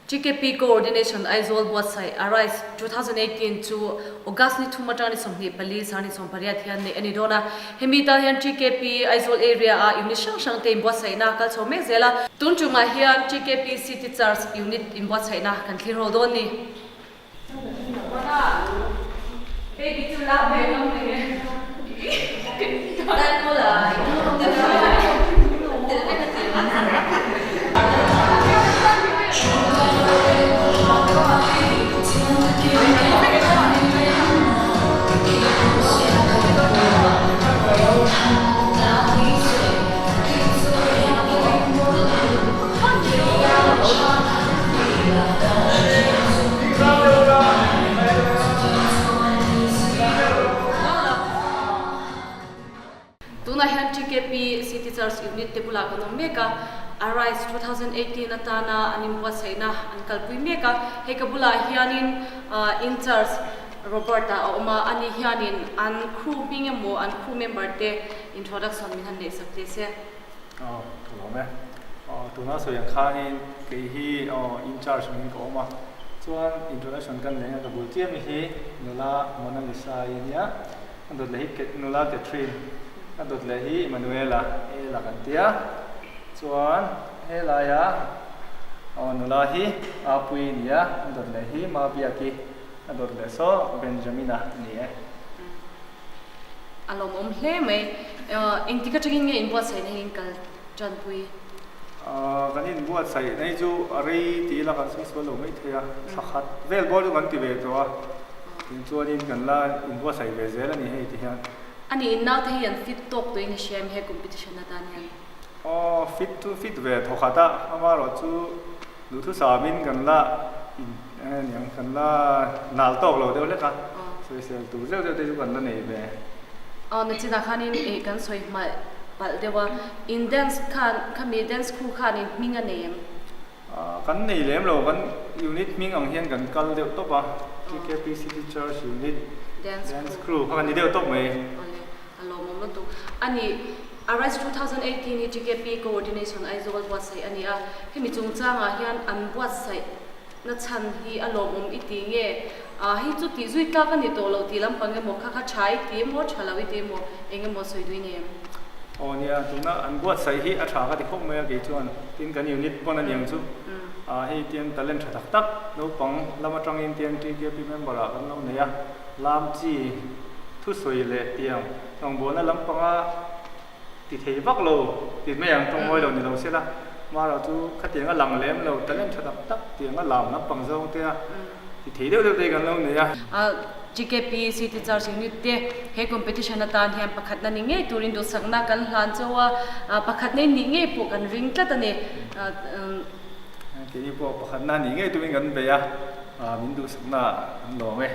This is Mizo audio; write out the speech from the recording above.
TKP Coordination Aizawl buatsaih Arise 2018 chu August ni thum atang ni 24 sang ni 18 hian neih a ni dawn a. Hemi tan hian TKP Aizawl area a unit hrang hrang te inbuatsaihna kal chho mek zel a. Tun tumah hian TKP City Church unit inbuatsaihna kan thlir ho dawn ni. Tunah hian TKP City Church Unit te bulah kan awm mek a, Arise 2018 atana an inbuatsaihna an kalpui mek a. Hei ka bulah hianin in charge Robert-a a awm a, ani hianin an crew hming emaw an crew member te introduction min han neihsak teh se. Aw, ka lawm e. Aw, tuna sawi ang khanin kei hi aw in charge angin ka awm a, chuan introduction kan nei a, ka bul chiah mi hi nula Mona Lisa i ania, a dawt leh hi nula Catherine, a dawt leh hi Emanuela e la kan tia, chuan helaia aw nula hi Apuii nia, a dawt leh hi Mabiaki, a dawt leh saw Benjamina a ni e. A lawmawm hle mai. Engtik atangin nge inbuatsaihna hi in kal tanpui? Kan inbuatsaihna hi chu a rei ti ila kan sawi sual lo mai thei a, thla khat vel bawr chu kan ti ve tawh a, tin chuanin kan la inbuatsaih ve zel a ni hei ti hian. A nih in naute hi an fit tawk tawhin i hria em he competition atan hian? Aw fit chu fit ve thaw khat a, amaherawh chu duhthusamin kan la in eng kan la nal tawk lo deuh hlek a, sawisel tur zeuh zeuh te chu kan la nei ve. Aw nachinah khanin ih kan sawi hmalh palh deuh a, in dance khan khami dance crew khanin hming a nei em? Kan nei lem lo, kan unit hming ang hian kan kal deuh tawp a, TKP City Church Unit Dance Crew kha kan ni deuh tawp mai. Awle, a lawmawm lutuk. A nih, Arise 2018 hi TKP Coordination Aizawl buatsaih a ni a, hemi chungchangah hian an buatsaih na chhan hi a lawmawm i ti nge? Hei chu tih zui tlak a ni tawh lo tih lampang emaw kha kha tha i ti emaw tha lo i ti emaw eng emaw sawi dui nei em? Aw nia, tuna an buatsaih hi a tha ka ti khawp mai a kei chuan tin kan unit pawn a niang chu hei tiang talent tha tak tak naupang lam atangin tiang TKP member ah kan lo nei a, lam chi thusawi leh tiang rawngbawlna lampanga ti thei vak lo ti mai ang tawng ngawi lo ni lo se la, Mara chu khatiang a lang lem lo, talent tha tak tak tiang a lam lampang zawng te a ti thei deuh deuh te kan lo nei a. GKP City Church Unit te he competition atan hian pakhatna ni ngei turin duhsakna kan hlan chauh a, pakhatna in nih ngei pawh kan ring tlat a ni. Keini pawh pakhatna nih ngei turin kan bei a, min duhsakna an lawm e.